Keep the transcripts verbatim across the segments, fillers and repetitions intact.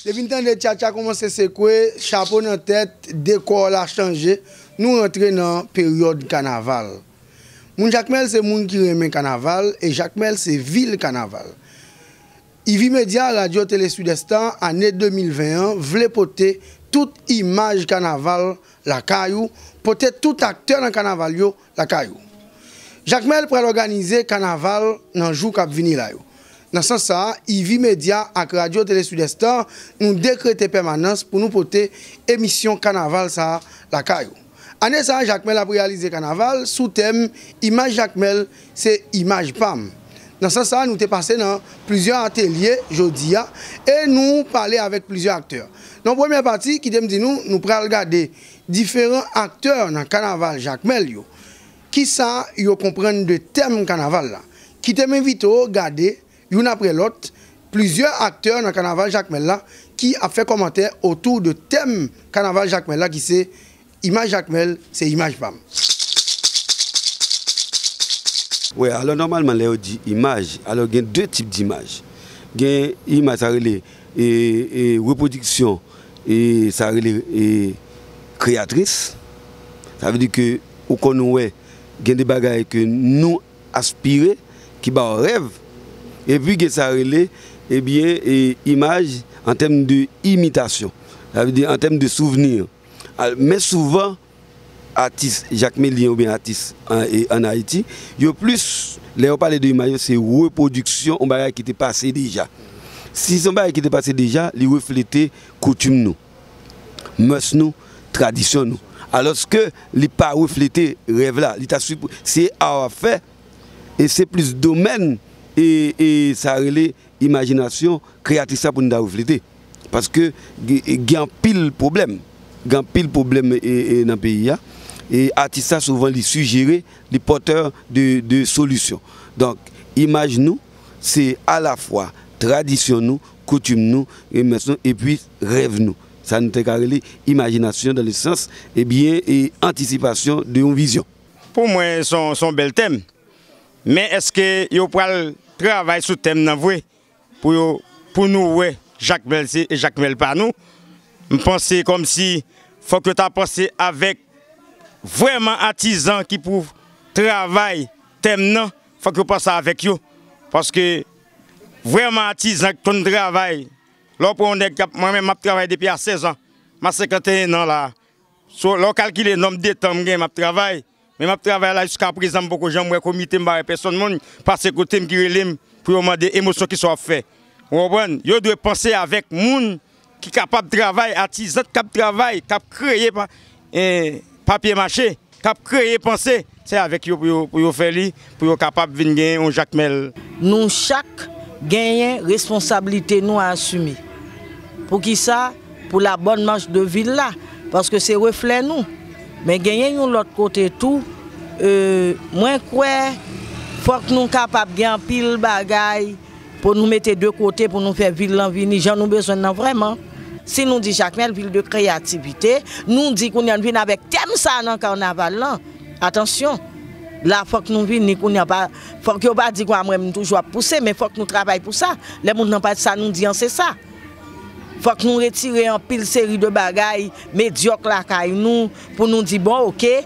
Depi n tande tchatcha kòmanse sekwe, chapo nan tèt, dekò la chanje, nou rantre nan peryòd kanaval. Moun Jakmèl se moun ki renmen kanaval e Jakmèl se vil kanaval. Ivy Media, Radyo Tele Sud Est an, ane de mil ven an, vle pote tout imaj kanaval lakay ou, pote tout aktè nan kanaval yo lakay ou. Jakmèl pral òganize kanaval nan jou k ap vini la yo. Nan sans sa a, Ivy Media ak Radyo Tele Sud Est an, nou dekrete pèmanans pou nou pote emisyon kanaval sa a lakay ou. Ane sa a, Jakmèl ap reyalize kanaval sou tèm Imaj Jakmèl se imaj pa m. Nan sans sa a, nou te pase nan plizyè atelye jodi a e nou pale avèk plizyè aktè. Nan yon premyè pati, kite m di nou, nou pral gade diferan aktè nan kanaval Jakmèl yo. Kisa yo konprann de tèm kanaval la? Kite m envite w gade, youn apre lòt, plizyè aktè nan kanaval Jakmèl la ki ap fè kòmantè otou de tèm kanaval Jakmèl la ki se Imaj Jakmèl se imaj pa m. Wi, alò nòmalman lè yo di imaj, alò gen de tip dimaj. Gen imaj sa rele e, e, repwodiksyon e sa rele e, kreyatris. Sa vle di ke ou konn wè gen de bagay ke nou aspire, ki ba w rèv. Epi gen sa rele, ebyen, e, imaj an tèm de imitasyon. Sa vle di an tèm de souvni. Al- Men souvan, atis jakmelyen oubyen atis an, e, ann Ayiti, yo plis, lè yo pale de imaj yo, se repwodiksyon yon bagay ki te pase deja. Si se yon bagay ki te pase deja, li reflete koutim nou, mès nou, tradisyon nou. Alòske li pa reflete rèv la, li ta sip- se a w ap fè, e se plis domèn e, e sa rele imajinasyon kreyatris la pou n ta reflete. Paske gen anpil pwoblèm. Gen anpil pwoblèm nan peyi a. E atis la souvan li sijere, li pòtè de solisyon. Donk, imaj nou, se alafwa tradisyon nou, koutim nou, e mès nou, epi rèv nou. Sa nou te ka rele imajinasyon dan le sans, ebyen, e antisipasyon de yon vizyon. Pou mwen, se yon bèl tèm. Men èske yo pral travay sou tèm nan vre pou yo pou nou wè Jakmèl se Jakmèl pa nou? M panse kòmsi fòk yo ta panse avèk vrèman atizan ki pou travay tèm nan, fòk yo panse avèk yo. Paske vrèman atizan ki konn travay, lè w pran yon nèg k ap, mwen menm m ap travay depi a sèz an, m a senkanteyen an la. So, lè w kalkile nonb de tan m gen m ap travay, men m ap travay la jiska prezan m poko janm wè komite, m pa wè pèsonn moun pase kote m ki rele m pou yo mande emosyon kisa w ap fè. Ou konprann? Yo dwe panse avèk moun ki kapab travay, atizan k ap travay, k ap kreye pa, eh, papye mache, k ap kreye panse. Se avèk yo pou yo pou yo fè li, pou yo kapab vin gen yon Jakmèl. Nou chak genyen responsablite nou a asime. Poukisa? Pou la bonne marche de vil la, paske se reflè nou. Men genyen yon lòt kote tou, e, mwen kwè fòk nou kapab gen anpil bagay pou nou mete de kote pou nou fè vil lan vini jan nou bezwen l nan vrèman. Si nou di Jakmèl, vil de kreyativite, nou di kounye a n vin avèk tèm sa a nan kanaval lan. Atansyon! La fòk nou vini kounye a, pa, fòk yo pa di kwa mwen m toujou ap pouse, men fòk nou travay pou sa. Lè moun nan pa sa nou di an se sa. Fòk nou retire anpil seri de bagay medyòk lakay nou pou nou di bon oke,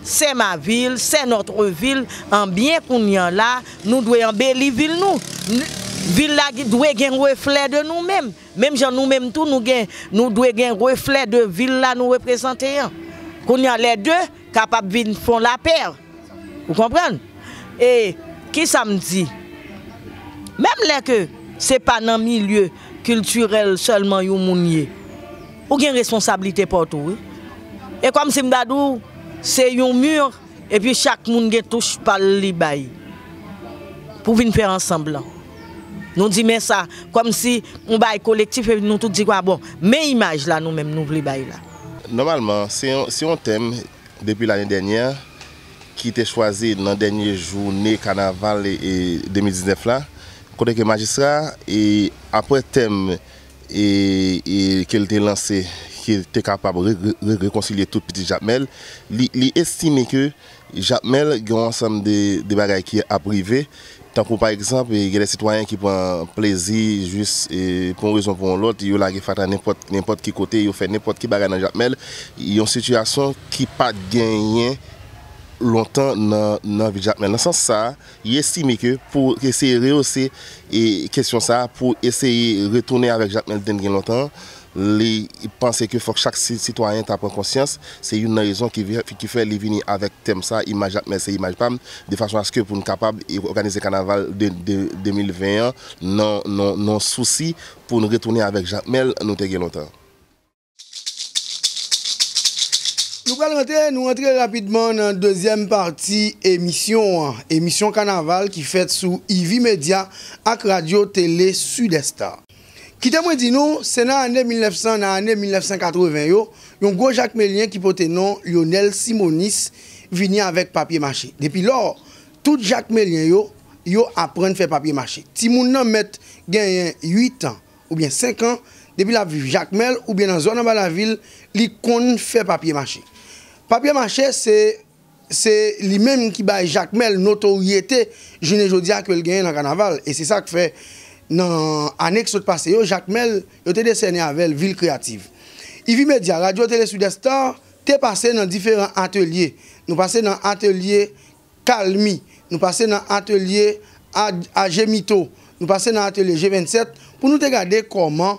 c'est ma ville, c'est notre ville, anbyen kounye a la, nou dwe anbeli vil nou. Vil la dwe gen reflè de nou menm. Menm jan nou menm tou nou gen, nou dwe gen reflè de vil la nou reprezante an. Kounye a lè de kapab vin fon lapè. Ou konprann? E kisa m di? Menm lè ke se pa nan milye kiltirèl sèlman yon moun ye, ou gen responsablite pa w tou wi. E kòmsi m ta di w se yon mi epi chak moun gen touch pa l li bay pou vin fè ansanm lan. Nou di men sa kòmsi yon bagay kolektif epi nou tout di kwa bon men imaj la nou menm nou vle bay la. Nòmalman se yon se yon tèm depi lane dènyè ki te chwazi nan dènye jounen kanaval e, e de mil diznèf la kote ke majistra e apre tèm e, e ke l te lanse ki te kapab re, re, re, rekonsilye tout pitit Jakmèl, li, li estime ke Jakmèl gen yon ansanm de, de bagay ki ap rive Tankou pa egzanp, e, gen de sitwayen ki pran plezi jis, e, pou yon rezon pou yon lòt, yo lage fatra nenpòt, nenpòt ki kote, yo fè nenpòt ki bagay nan Jakmèl. Yon sitiyasyon ki pa t genyen lontan nan, nan vil Jakmèl. Nan sans sa a, li estime ke pou eseye rehose, e, kesyon sa a, pou eseye retounen avèk Jakmèl te gen lontan, li panse ke fòk chak si-, sitwayen ta pran konsyans. Se youn nan rezon ki, ki fè li vini avèk tèm sa, imaj Jakmèl se imaj pa m, de fason aske pou n kapab, e, òganize kanaval de, de, de mil ven an nan, nan, nan sousi pou n retounen avèk Jakmèl nou te gen lontan. Nou pral rantre, nou rantre rapidman nan dezyèm pati emisyon an. Emisyon kanaval ki fèt sou Ivy Media ak Radyo Tele Sud Est. Kite mwen di nou, se nan ane mil nèf san, nan ane mil nèf san katreven yo, yon gwo jakmelyen ki pote non Lionel Simonis vini avèk papye mache. Depi lò, tout jakmelyen yo, yo aprann fè papye mache. Timoun nan mèt genyen uit an oubyen senk an, depi l ap viv Jakmèl oubyen nan zòn anba lavil, li konn fè papye mache. Papye mache se, se li menm ki bay Jakmèl notoryete jounen jodi a ke l genyen nan kanaval. E se sa k fè nan ane k sot pase yo, Jakmèl, yo te desène avè l vil kreyativ. Ivy Media, Radyo Tele Sud Est te pase nan diferan atelye. Nou pase nan atelye Kalmi, nou pase nan atelye A-, Ajemito, nou pase nan atelye G vennsèt pou nou te gade kòman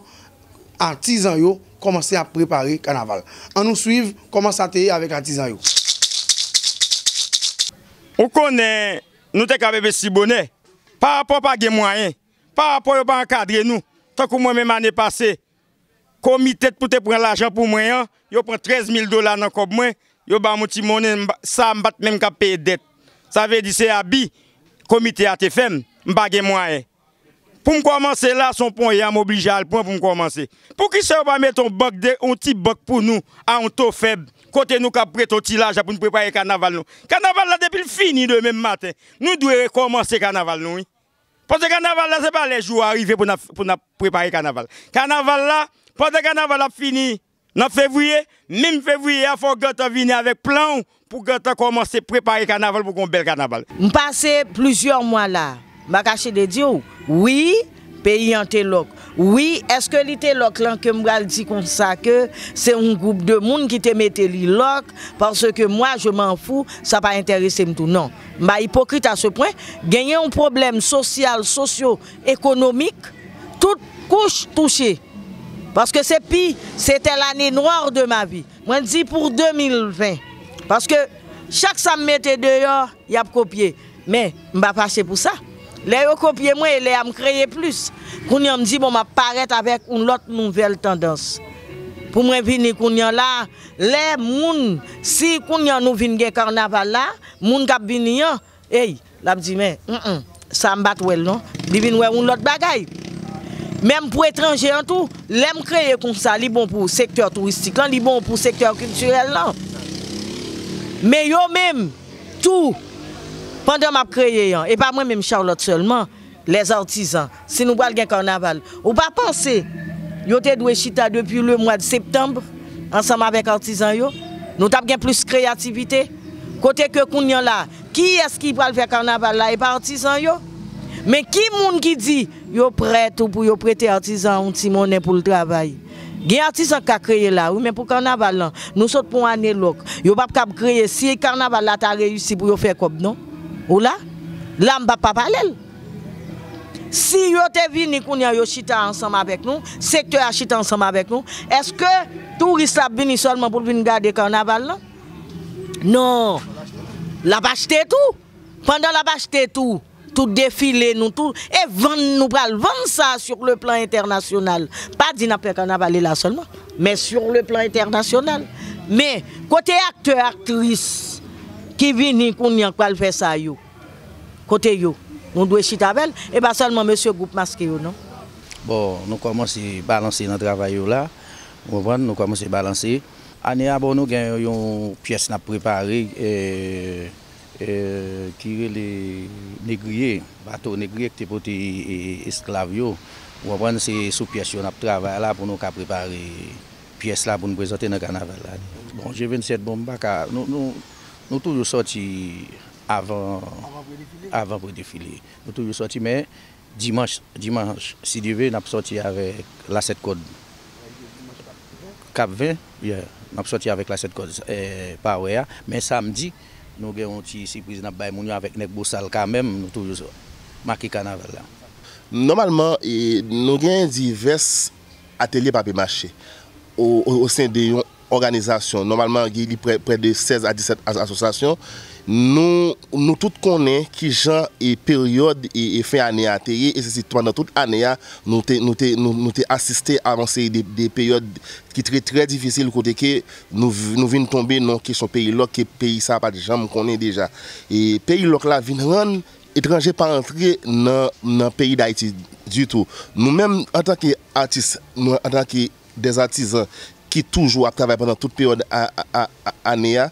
atizan yo kòmanse ap prepare kanaval. Ann nou swiv kòman sa te ye avèk atizan yo. Ou konnen, nou te ka bebe si bonè. Pa rapò pa gen mwayen, pa rapò yo pa ankadre nou. Tankou mwen menm ane pase, komite t pou te pran lajan pou mwen an, yo pran trèz mil dola nan kòb mwen, yo ba m yon ti monnen, m pa, sa m pa t menm ka peye dèt. Sa vle di se abi komite a te fè m, m pa gen mwayen. Pou m kòmanse la, se yon ponyen a m oblije al pran pou m kòmanse. Poukisa yo pa mete yon bank de, yon ti bank pou nou a yon to fèb, kote nou ka prete yon ti lajan pou n prepare kanaval nou? Kanaval la, depi l fini demen maten, nou dwe rekòmanse kanaval nou, wi. Paske kanaval la, se pa lè jou a rive pou n ap, pou n ap prepare kanaval. Kanaval la, pandan kanaval ap fini nan fevriye, menm fevriye a, fò w gentan vini avèk plan w pou gentan kòmanse prepare kanaval pou gen yon bèl kanaval. M pase plizyè mwa la, m pa kache de di w, wi, peyi an te lòk. Wi, èske li te lòk lan ke m pral di konsa ke se yon gwoup de moun ki te mete li lòk, paske mwa, je m'en fous, sa pa enterese m tou, non. M pa ipokrit a se pwen. Genyen yon pwoblèm sosyal, sosyo, ekonomik, tout kouch touche. Paske se pi, c'était l'année noire de ma vie. Mwen di pou de mil ven. Paske chak sa m mete deyò, y ap kopye. Men, m pa fache pou sa. Lè yo kopye mwen, e lè a m kreye plis. Kounye a m di, bon, m ap parèt avèk yon lòt nouvèl tandans. Pou mwen vini kounye a la, lè moun, si kounye a nou vin gen kanaval la, moun k ap vini an, ey, l ap di, men, mm, mm, sa m pa t wè l non. Li vin wè yon lòt bagay. Menm pou etranje an tou, lè m kreye konsa, li bon pou sektè touristik lan, li bon pou sektè kiltirèl lan. Men yo menm, tou, pandan m ap kreye an, e pa mwen menm Charlotte sèlman, lèzatizan, si nou pral gen kanaval, ou pa panse yo te dwe chita depi le mwa de septanm ansanm avèk atizan yo? Nou t ap gen plis kreyativite. Kote ke kounye a la, kiyès ki pral fè kanaval la? E pa atizan yo? Men ki moun ki di yo prè tou pou yo prete atizan an yon ti monnen pou l travay? Gen atizan k ka kreye la, wi, men pou kanaval lan, nou sot pou yon ane lòk. Yo p ap kab kreye si kanaval la ta reyisi pou yo fè kòb, non. Ou la? La, m p ap pa pale l. Si yo te vini kounye a, yo chita ansanm avèk nou, sektè a chita ansanm avèk nou, èske touris la ap vini sèlman pou l vin gade kanaval lan? Non. L ap achte tou. Pandan l ap achte tou, tout defile nou, tout, e vann nou pral vann sa sur le plan international. Pa di n ap fè kanaval la sèlman, men sur le plan international. Men, kote aktè, aktris ki vini kounye a k pral fè sa yo? Kote yo? Nou dwe chita avè l. E pa sèlman mesye gwoup maske yo, non. Bon, nou kòmanse balanse nan travay yo la. Ou konprann? Nou kòmanse balanse. Ane a, bon, nou gen yon pyès n ap prepare, e, e, ki rele Negriye, bato Negriye ki te pote, e, esklav yo. Ou konprann? Se sou pyès yo n ap travay la pou nou ka prepare pyès la pou n prezante nan kanaval la. Bon, G vennsèt, bon, m pa ka, nou, nou, nou toujou sòti avan, avan pre defile. Nou toujou sòti, men dimanch, dimanch, si Dye vle, n ap sòti avèk Lasèt Kòd k ap ven, yeah, n ap sòti avèk Lasèt Kòd, eh, Power a. Men samdi, nou gen yon ti sipriz n ap bay moun yo avèk Nèg Bosal kanmenm, nou toujou make kanaval la. Nòmalman, e, nou gen divès atelye papiye mache o, o, o sen de yon òganizasyon. Nòmalman, li, li prè, prè de sèz a disèt as-, asosyasyon. Nou, nou tout konnen kijan e peryòd e, e fen ane a te ye, e se, se pandan tout ane a, nou te, nou te, nou, nou te asiste a yon seri de, de peryòd ki te trè difisil, kote ke nou, v- nou vin tonbe nan kesyon peyi lòk, ke peyi sa pa t janm konnen deja. E peyi lòk la vin rann etranje pa antre nan, nan peyi Dayiti ditou. Nou menm, antanke atis, nou, antanke dèzatizan ki toujou ap travay pandan tout peryòd a, a, a, a, ane a,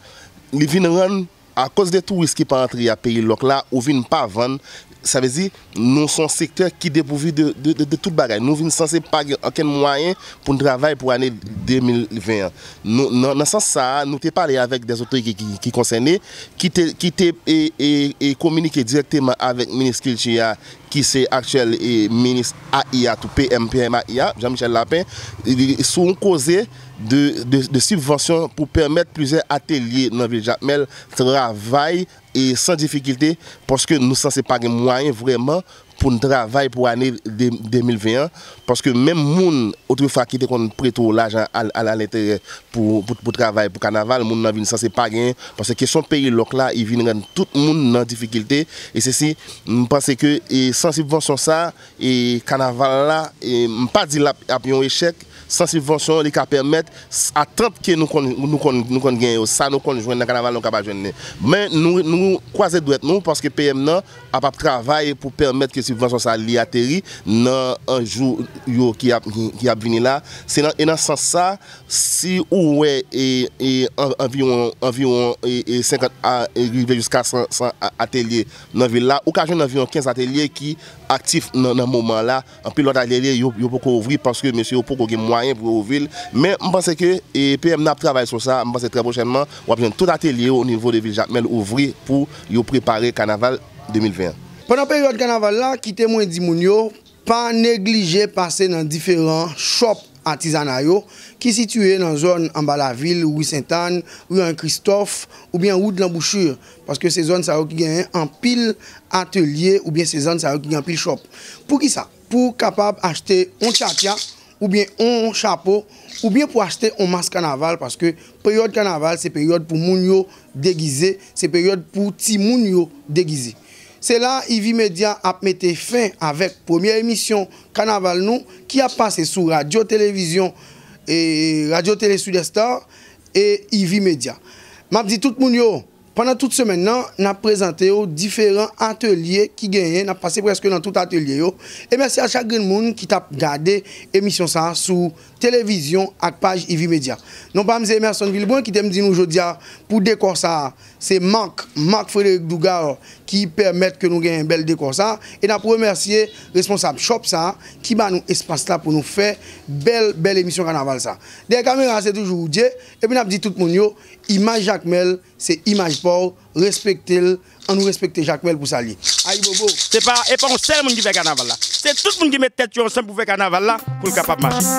li vin rann, akoz de touris ki pa antre a peyi lòk la, ou vin pa vann, sa vle di, nou se yon sektè ki depouvi de, de, de, de tout bagay. Nou vin sanse pa gen okenn mwayen pou n travay pou ane de mil ven an. Nou, nan, nan sans sa a, nou te pale avèk dèzotorite ki, ki, ki konsène, ki te, ki te, e, e, e kominike dirèkteman avèk minis kilti a, ki se aktyèl, e, minis A I a tou, P M, P M A I a, Jean Michel Lapin, e, sou yon koze de, de, de sibvansyon pou pèmèt plizyè atelye nan vil Jakmèl travay, e, san difikilte, paske nou sanse pa gen mwayen vrèman pou n travay pou ane de, de mil ven an, paske menm moun otrefwa ki te konn prete w lajan al, al, alenteryè pou, pou, pou travay pou kanaval, moun nan vin sanse pa genyen, paske kesyon peyi lòk la, li vin rann tout moun nan difikilte, e se si, m panse ke, e, san sibvansyon sa, e, kanaval la, e, m pa di l ap, ap yon echèk, san sibvansyon, li ka pèmèt s- atant ke nou konn, nou konn, nou konn gen yo, sa nou konn jwenn nan kanaval, nou ka pa jwenn li. Men nou, nou kwaze dwèt nou, paske P M nan ap, ap travay pou pèmèt ke sibvansyon sa li ateri nan, an, jou yo ki ap, ki, ki ap vini la. Se nan, e nan sans sa, si ou wè, e, e, an- anviwon, anviwon, e, e, senkant a, e, rive jiska san, san a- atelye nan vil la, ou ka jwenn anviwon kenz atelye ki aktif nan, nan moman la. Anpil lòt atelye, yo, yo poko ouvri paske mesye yo poko gen mwayen pou yo ouvri l. Men m panse ke, e, P M nan ap travay sou sa. M panse trè pwochènman, w ap jwenn tout atelye yo o nivo de vil Jakmèl ouvri pou yo prepare kanaval de mil ven an. Pandan peryòd kanaval la, kite mwen di moun yo, pa neglije pase nan diferan shop atizana yo ki sitiye nan zòn anba lavil, ri Sentàn, ri Henri Christophe, oubyen wout Lanbouchi, paske se zòn sa yo ki genyen anpil atelye, oubyen se zòn sa yo ki gen anpil shop. Poukisa? Pou w kapab achte yon tchatcha, oubyen yon chapo, oubyen pou achte yon mas kanaval, paske peryòd kanaval se peryòd pou moun yo degize, se peryòd pou timoun yo degize. Se la Ivy Media ap mete fen avèk premye emisyon kanaval nou ki ap pase sou radyo televizyon, e, Radyo Tele Sud Star e Ivy Media. M ap di tout moun yo, pandan tout semèn nan, n ap prezante yo diferan atelye ki genyen, n ap pase prèske nan tout atelye yo. E mèsi a chak grenn moun ki t ap gade emisyon sa a sou televizyon ak paj Ivy Media. Non pa m se Emerson Vilbrun, kite m di nou jodi a pou dekò sa a, se Marc, Marc Frédéric Dougal ki pèmèt ke nou genyen bèl dekò sa a. E n ap remèsye responsab shop sa a ki ba nou espas la pou nou fè bèl, bèl emisyon kanaval sa a. Dèyè kamera a se toujou Woudye, epi n ap di tout moun yo, imaj Jakmèl se imaj pa w, respekte l, ann nou respekte Jakmèl pou sa l ye. Ayibobo! Se pa, e pa yon sèl moun ki fè kanaval la. Se tout moun ki met tèt yo ansanm pou fè kanaval la, pou l kapab mache.